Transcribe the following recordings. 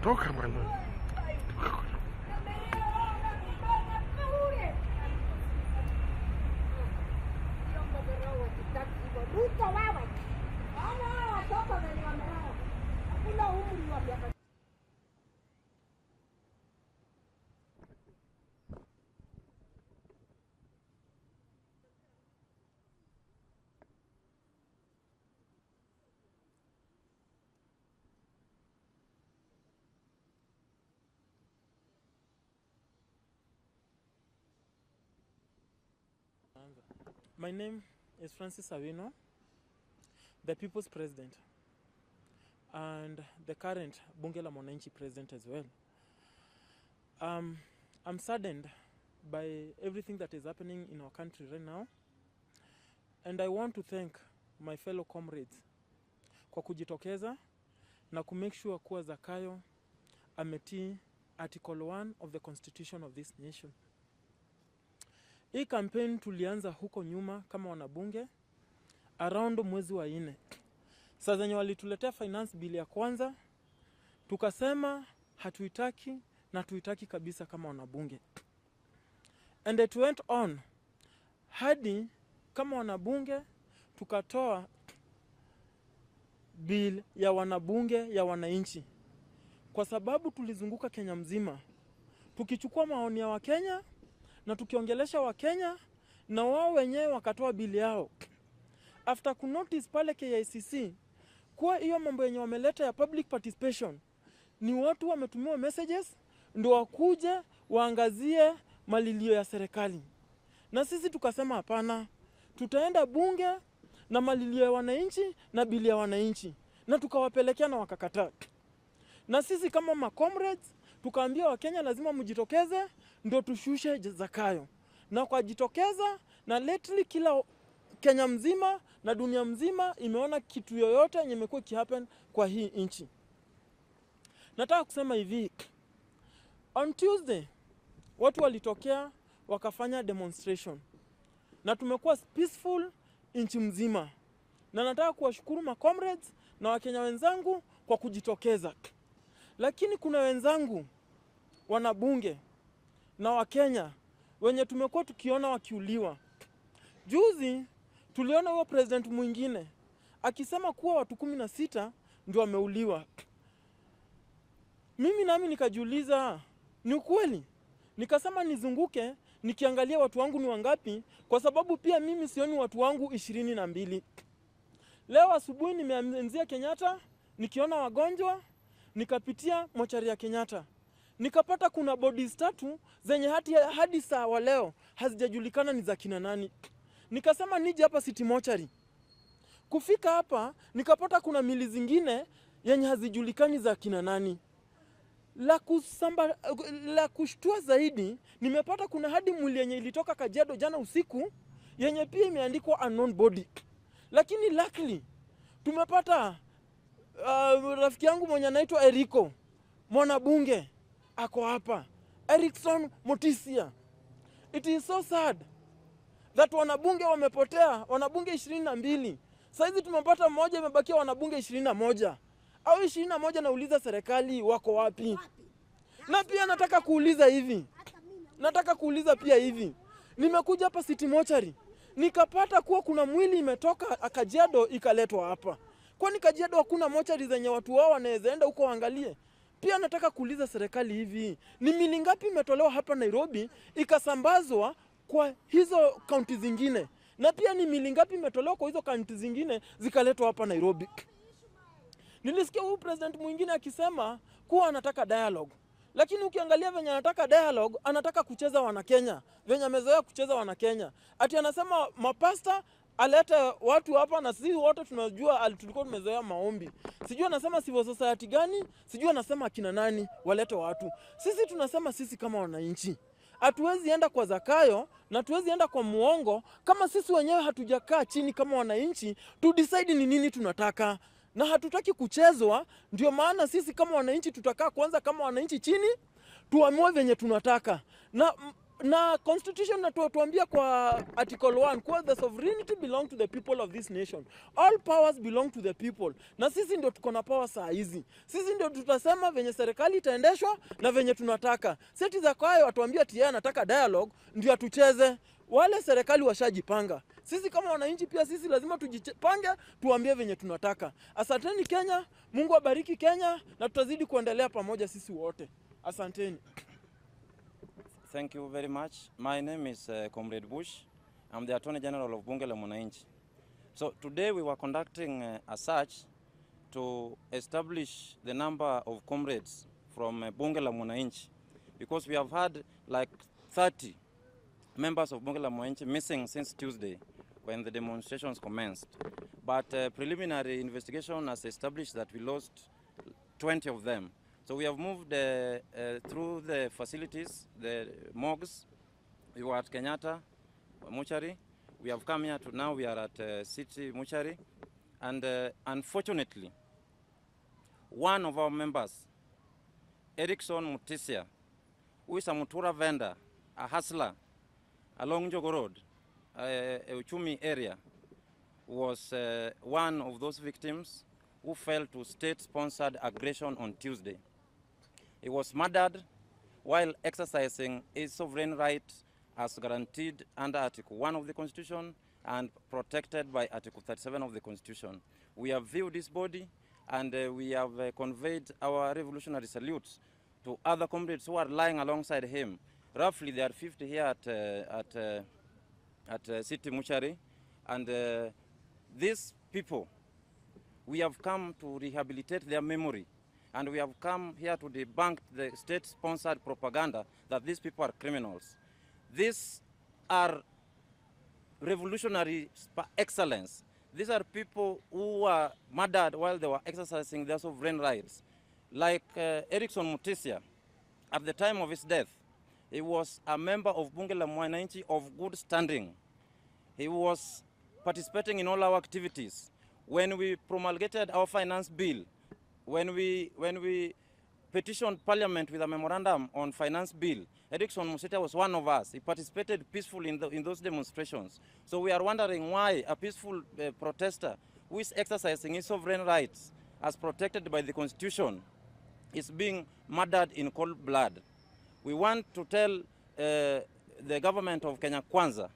Toka bwana. My name is Francis Awino, the People's President and the current Bunge la Mwananchi President as well. I'm saddened by everything that is happening in our country right now, and I want to thank my fellow comrades kwa kujitokeza na kumake sure kuwa Zakayo ametii Article 1 of the Constitution of this nation. Hii campaign tulianza huko nyuma kama wanabunge around mwezi wa 4. Saa zenye walituletea finance bill ya kwanza, tukasema hatuitaki na tuitaki kabisa kama wanabunge. And it went on hadi kama wanabunge tukatoa bill ya wanabunge ya wananchi, kwa sababu tulizunguka Kenya mzima tukichukua maoni ya Wakenya na tukiongelesha Wakenya, na wao wenyewe wakatoa bili yao. After kunotice pale KICC kuwa hiyo mambo yenye wameleta ya public participation ni watu wametumiwa messages ndio wakuje waangazie malilio ya serikali. Na sisi tukasema hapana, tutaenda bunge na malilio ya wananchi na bili ya wananchi, na tukawapelekea na wakakataa. Na sisi kama ma comrades tukaambia Wakenya lazima mjitokeze ndio tushushe Zakayo. Na kwa jitokeza, na lately kila Kenya mzima na dunia mzima imeona kitu yoyote yenye imekuwa ikihappen kwa hii nchi. Nataka kusema hivi, on Tuesday watu walitokea wakafanya demonstration na tumekuwa peaceful nchi mzima. Na nataka kuwashukuru ma comrades na Wakenya wenzangu kwa kujitokeza. Lakini kuna wenzangu wanabunge na Wakenya wenye tumekuwa tukiona wakiuliwa. Juzi tuliona huyo president mwingine akisema kuwa watu 16 ndio wameuliwa. Mimi nami nikajiuliza ni ukweli? Nikasema nizunguke nikiangalia watu wangu ni wangapi, kwa sababu pia mimi sioni watu wangu 22. Leo asubuhi nimeanzia Kenyatta nikiona wagonjwa, nikapitia mochari ya Kenyatta, nikapata kuna bodies 3 zenye hadi saa wa leo hazijajulikana ni za kina nani. Nikasema nije hapa City Mochari. Kufika hapa nikapata kuna mili zingine yenye hazijulikani za kina nani. La kushtua zaidi, nimepata kuna hadi mwili yenye ilitoka Kajiado jana usiku yenye pia imeandikwa unknown body. Lakini luckily tumepata rafiki yangu mwenye anaitwa Eriko, mwanabunge ako hapa, Erikson Mutisia. It is so sad that wanabunge wamepotea, wanabunge 22. Saizi tumepata mmoja, imebakia wanabunge 21. Au 21, nauliza serikali wako wapi? Na pia nataka kuuliza hivi. Nataka kuuliza pia hivi. Nimekuja hapa City Mochari, nikapata kuwa kuna mwili imetoka Kajiado ikaletwa hapa. Kwani Kajiado hakuna mochari zenye watu wao wanaweza enda huko waangalie? Pia nataka kuuliza serikali hivi, ni mili ngapi imetolewa hapa Nairobi ikasambazwa kwa hizo kaunti zingine? Na pia ni mili ngapi imetolewa kwa hizo kaunti zingine zikaletwa hapa Nairobi? Nilisikia huyu president mwingine akisema kuwa anataka dialogue. Lakini ukiangalia venye anataka dialogue, anataka kucheza wana Kenya, venye amezoea kucheza wana Kenya. Ati anasema mapasta alete watu hapa, na sisi wote tunajua tulikuwa tumezoea maombi. Sijui anasema civil society gani, sijui anasema akina nani walete watu. Sisi tunasema sisi kama wananchi hatuwezi enda kwa Zakayo na hatuwezi enda kwa muongo kama sisi wenyewe hatujakaa chini kama wananchi tu decide ni nini tunataka. Na hatutaki kuchezwa, ndio maana sisi kama wananchi tutakaa kwanza kama wananchi chini tuamue venye tunataka. Na Na constitution natuambia kwa article 1 kuwa the sovereignty belong to the people of this nation. All powers belong to the people. Na sisi ndio tuko na power saa hizi. Sisi ndio tutasema venye serikali itaendeshwa na venye tunataka. Seti za kwayo atuambia ati yeye anataka dialogue ndio atucheze. Wale serikali washajipanga. Sisi kama wananchi pia sisi lazima tujipange, tuambie venye tunataka. Asanteni Kenya, Mungu abariki Kenya na tutazidi kuendelea pamoja sisi wote. Asanteni. Thank you very much. My name is Comrade Bush. I'm the Attorney General of Bunge la Mwananchi. So today we were conducting a search to establish the number of comrades from Bunge la Mwananchi, because we have had like 30 members of Bunge la Mwananchi missing since Tuesday when the demonstrations commenced. But preliminary investigation has established that we lost 20 of them. So we have moved through the facilities, the morgues. We were at Kenyatta Mortuary. We have come here to now we are at City Mortuary. And unfortunately, one of our members, Erickson Mutisia, who is a Mutura vendor, a hustler, along Jogoo Road, Uchumi area, was one of those victims who fell to state-sponsored aggression on Tuesday. He was murdered while exercising his sovereign right as guaranteed under Article 1 of the Constitution and protected by Article 37 of the Constitution. We have viewed this body and we have conveyed our revolutionary salutes to other comrades who are lying alongside him. Roughly, there are 50 here at City Mortuary, and these people, we have come to rehabilitate their memory, and we have come here to debunk the state-sponsored propaganda that these people are criminals. These are revolutionary par excellence. These are people who were murdered while they were exercising their sovereign rights. Like Erickson Mutisia, at the time of his death, he was a member of Bunge la Mwananchi of good standing. He was participating in all our activities. When we promulgated our finance bill, when we petitioned Parliament with a memorandum on finance bill, Erickson Mutisia was one of us. He participated peacefully in those demonstrations. So we are wondering why a peaceful protester who is exercising his sovereign rights as protected by the Constitution is being murdered in cold blood. We want to tell the government of Kenya Kwanza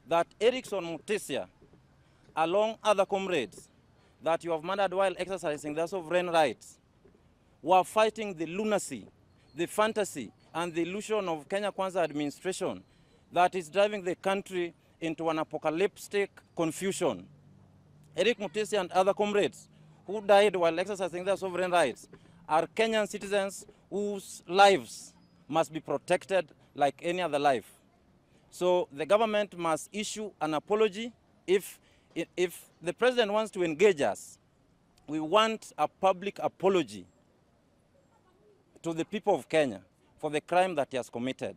that Erickson Mutisia, along other comrades that you have murdered while exercising their sovereign rights, were fighting the lunacy, the fantasy, and the illusion of Kenya Kwanza administration that is driving the country into an apocalyptic confusion. Eric Mutisia and other comrades who died while exercising their sovereign rights are Kenyan citizens whose lives must be protected like any other life. So the government must issue an apology. If the president wants to engage us, we want a public apology to the people of Kenya for the crime that he has committed.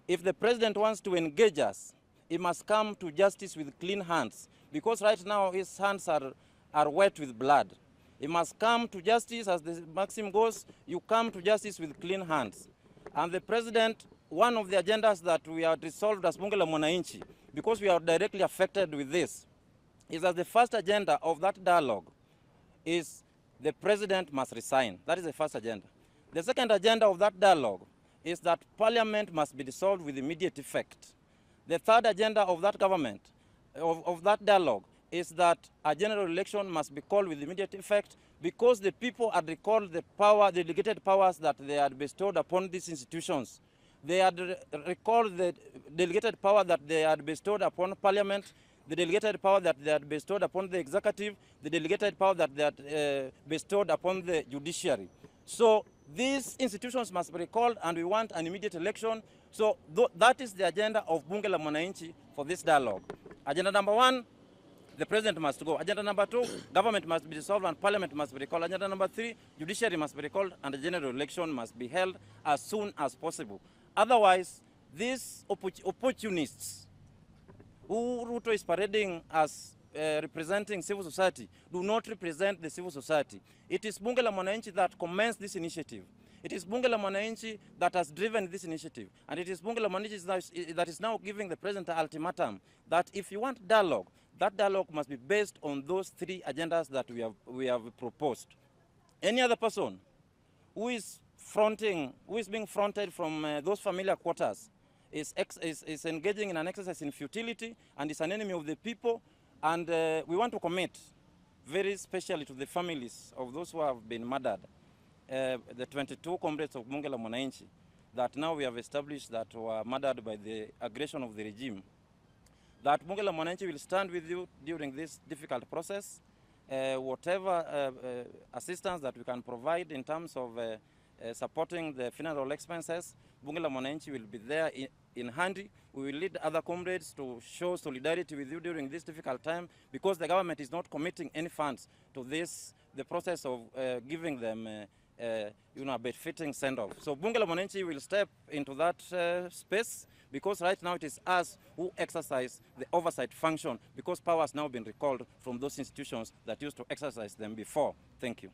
If the president wants to engage us, he must come to justice with clean hands, because right now his hands are wet with blood. He must come to justice, as the maxim goes, you come to justice with clean hands. And the president, one of the agendas that we have resolved as Bunge la Mwananchi, because we are directly affected with this, is that the first agenda of that dialogue is the president must resign. That is the first agenda. The second agenda of that dialogue is that parliament must be dissolved with immediate effect. The third agenda of that government, of that dialogue, is that a general election must be called with immediate effect, because the people had recalled the power, the delegated powers that they had bestowed upon these institutions. They had recalled the delegated power that they had bestowed upon parliament, the delegated power that they had bestowed upon the executive, the delegated power that they had bestowed upon the judiciary. So these institutions must be recalled, and we want an immediate election. So that is the agenda of Bunge la Mwananchi for this dialogue. Agenda number one, the president must go. Agenda number two, government must be dissolved and parliament must be recalled. Agenda number three, judiciary must be recalled and the general election must be held as soon as possible. Otherwise, these opportunists who Ruto is parading as representing civil society do not represent the civil society. It is Bunge la Mwananchi that commenced this initiative. It is Bunge la Mwananchi that has driven this initiative. And it is Bunge la Mwananchi that is now giving the president an ultimatum that if you want dialogue, that dialogue must be based on those three agendas that we have proposed. Any other person who is being fronted from those familiar quarters is engaging in an exercise in futility and is an enemy of the people. And we want to commit very specially to the families of those who have been murdered, the 22 comrades of Bunge la Mwananchi that now we have established that were murdered by the aggression of the regime, that Bunge la Mwananchi will stand with you during this difficult process. Whatever assistance that we can provide in terms of supporting the funeral expenses, Bunge la Mwananchi will be there in handy. We will lead other comrades to show solidarity with you during this difficult time, because the government is not committing any funds to this, the process of giving them a befitting send-off. So Bunge la Mwananchi will step into that space, because right now it is us who exercise the oversight function, because power has now been recalled from those institutions that used to exercise them before. Thank you.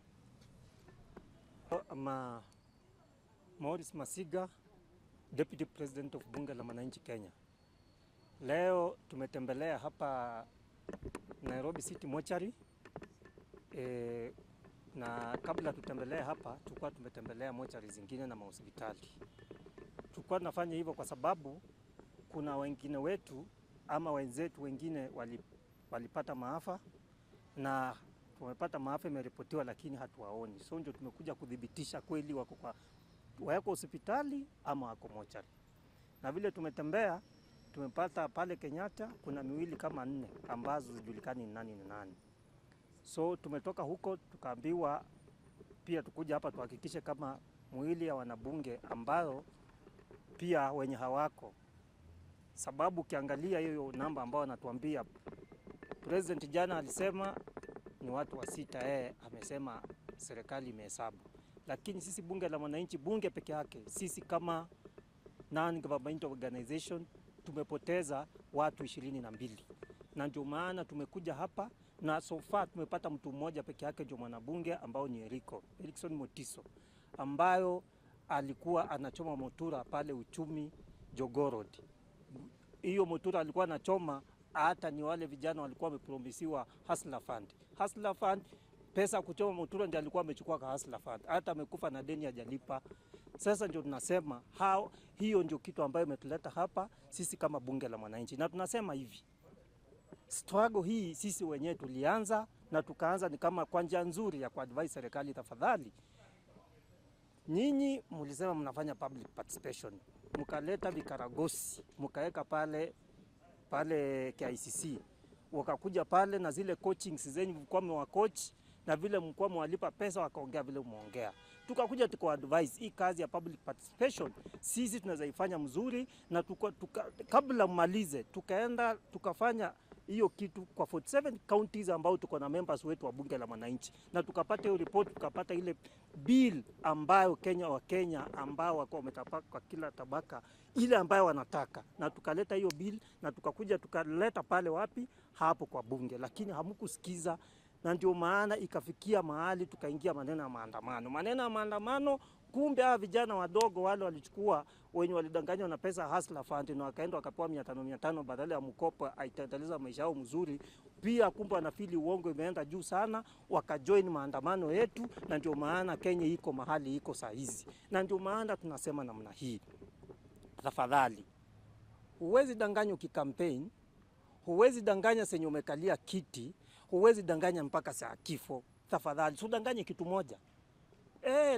I'm Maurice Masiga, Deputy President of Bunge la Mwananchi Kenya. Leo tumetembelea hapa Nairobi City Mortuary, na kabla tutembelee hapa tulikuwa tumetembelea mochari zingine na mahospitali. Tulikuwa tunafanya hivyo kwa sababu kuna wengine wetu ama wenzetu wengine walipata maafa na tumepata maafa imeripotiwa, lakini hatuwaoni. So ndio tumekuja kudhibitisha kweli wako hospitali ama wako mochari. Na vile tumetembea tumepata pale Kenyatta kuna miwili kama 4 ambazo zijulikani ni nani ni nani. So tumetoka huko tukaambiwa pia tukuja hapa tuhakikishe kama mwili ya wanabunge ambao pia wenye hawako, sababu ukiangalia hiyo namba ambao wanatuambia, President jana alisema ni watu wa 6, yeye amesema serikali imehesabu, lakini sisi Bunge la Mwananchi, bunge peke yake, sisi kama non-governmental organization tumepoteza watu 22, na ndio maana tumekuja hapa. Na so far tumepata mtu mmoja peke yake ndio mwanabunge ambao ni Erikson Motiso, ambayo alikuwa anachoma motura pale Uchumi Jogoo Road. Hiyo motura alikuwa anachoma hata ni wale vijana walikuwa wamepromisiwa Hustler Fund. Hustler Fund pesa kuchoma motura ndio alikuwa amechukua kwa Hustler Fund. Hata amekufa na deni hajalipa. Sasa ndio tunasema hiyo ndio kitu ambayo imetuleta hapa sisi kama Bunge la Mwananchi. Na tunasema hivi, struggle hii sisi wenyewe tulianza na tukaanza ni kama kwa njia nzuri ya kuadvise serikali, tafadhali nyinyi mlisema mnafanya public participation, mkaleta vikaragosi mkaweka pale KICC, wakakuja pale na zile coachings zenyu mlikuwa mmewa coach na vile mlikuwa mwalipa pesa, wakaongea vile umeongea. Tukakuja tuko advise hii kazi ya public participation sisi tunaweza ifanya mzuri, na kabla mmalize tukaenda tukafanya hiyo kitu kwa 47 counties ambao tuko na members wetu wa Bunge la Mwananchi, na tukapata hiyo report, tukapata ile bill ambayo Kenya wa Kenya ambao wako wametapaka kwa kila tabaka ile ambayo wanataka, na tukaleta hiyo bill na tukakuja tukaleta pale wapi hapo kwa bunge, lakini hamkusikiza, na ndio maana ikafikia mahali tukaingia maneno ya maandamano, maneno ya maandamano. Kumbe hawa vijana wadogo wale walichukua wenye walidanganywa na pesa Hustler Fund na wakaenda wakapewa 500 500 badala ya mkopo aitaendeleza maisha yao mzuri. Pia kumbe wanafeel uongo imeenda juu sana, wakajoin maandamano yetu, na ndio maana Kenya iko mahali iko saa hizi, na ndio maana tunasema namna hii, tafadhali, huwezi danganya ukikampaign, huwezi danganya senye umekalia kiti, huwezi danganya mpaka saa kifo. Tafadhali, udanganye kitu moja.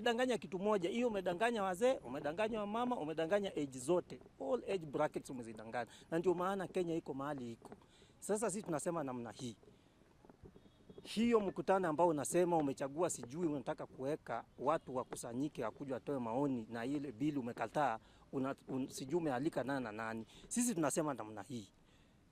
Danganya kitu moja. Hiyo umedanganya wazee, umedanganya wamama, umedanganya age zote. All age brackets umezidanganya. Na ndio maana Kenya iko mahali iko. Sasa sisi tunasema namna hii. Hiyo mkutano ambao unasema umechagua, sijui unataka kuweka watu wakusanyike wakuja watoe maoni na ile bili umekataa, sijui umealika nani na nani. Sisi tunasema namna hii.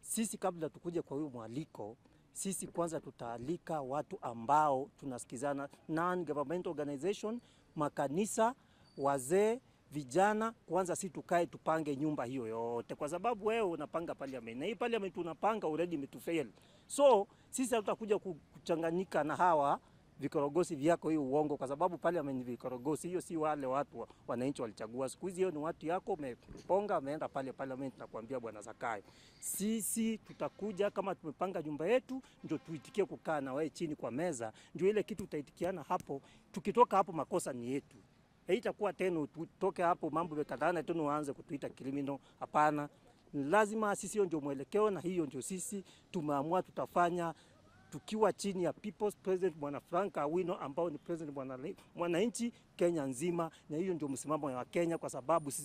Sisi kabla tukuje kwa huyo mwaliko, sisi kwanza tutaalika watu ambao tunasikizana, non-government organization, makanisa, wazee, vijana. Kwanza si tukae tupange nyumba hiyo yote, kwa sababu wewe unapanga parliament na hii parliament unapanga already imetufail. So sisi hatutakuja kuchanganyika na hawa Vikorogosi vyako hiyo uongo, kwa sababu parliament ni vikorogosi. Hiyo si wale watu wananchi walichagua. Siku hizi hiyo ni watu yako umeponga, ameenda pale parliament na kuambia Bwana Zakayo, sisi tutakuja kama tumepanga nyumba yetu, ndio tuitikie kukaa na wewe chini kwa meza, ndio ile kitu tutaitikiana hapo. Tukitoka hapo makosa ni yetu. Haitakuwa tena tutoke hapo mambo yamekatana tena uanze kutuita criminal. Hapana, lazima sisi, hiyo ndio mwelekeo na hiyo ndio sisi tumeamua tutafanya tukiwa chini ya People's President Bwana Frank Awino ambao ni president mwananchi Kenya nzima, na hiyo ndio msimamo wa Kenya, kwa sababu sisi